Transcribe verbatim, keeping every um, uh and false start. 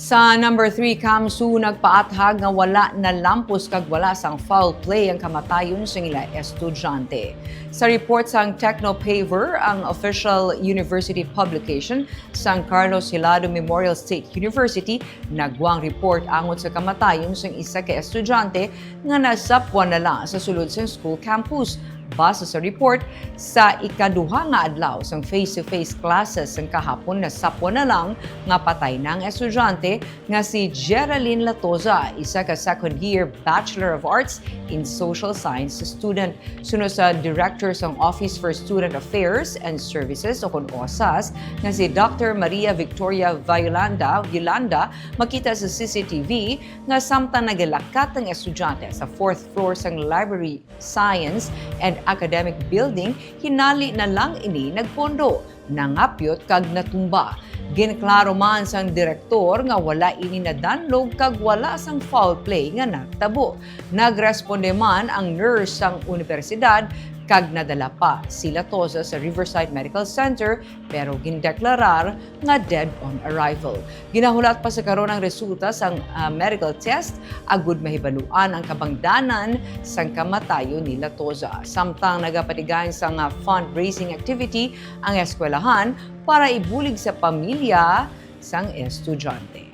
Sa number three, CamSU nagpaathag nga wala nalampos kag wala sang foul play ang kamatayon sang ila estudyante. Sa report sang Technopaver, ang official university publication sang Carlos Hilado Memorial State University, nagwang report angot sa kamatayon sang isa ka estudyante nga nasapwan na lang sa sulod sang school campus. Base sa report, sa ikaduha nga adlaw sang face-to-face classes sang kahapon, nasapwan na lang nga patay na ang estudyante nga si Geraldine Latoza, isa ka second year Bachelor of Arts in Social Science student. Suno sa Director sang Office for Student Affairs and Services, o kon OSAS, nga si Doctor Maria Victoria Violanda, Violanda, makita sa C C T V nga samtang nagalakat ang estudyante sa fourth floor sang Library, Science and Academic Building, hinali na lang ini nagpondo, nangapyot kag natumba. Ginklaro man sang direktor nga wala ini nadanlog kag wala sang foul play nga nagtabo. Nagresponde man ang nurse sang unibersidad kag nadala pa si Latoza sa Riverside Medical Center, pero gindeklarar nga dead on arrival. Ginahulat pa sa karon ang resulta sang, ah, medical test agud mahibaluan ang kabangdanan sang kamatayon ni Latoza. Samtang nagapatigayon sang, ah, fundraising activity ang eskwelahan para ibulig sa pamilya sang estudyante.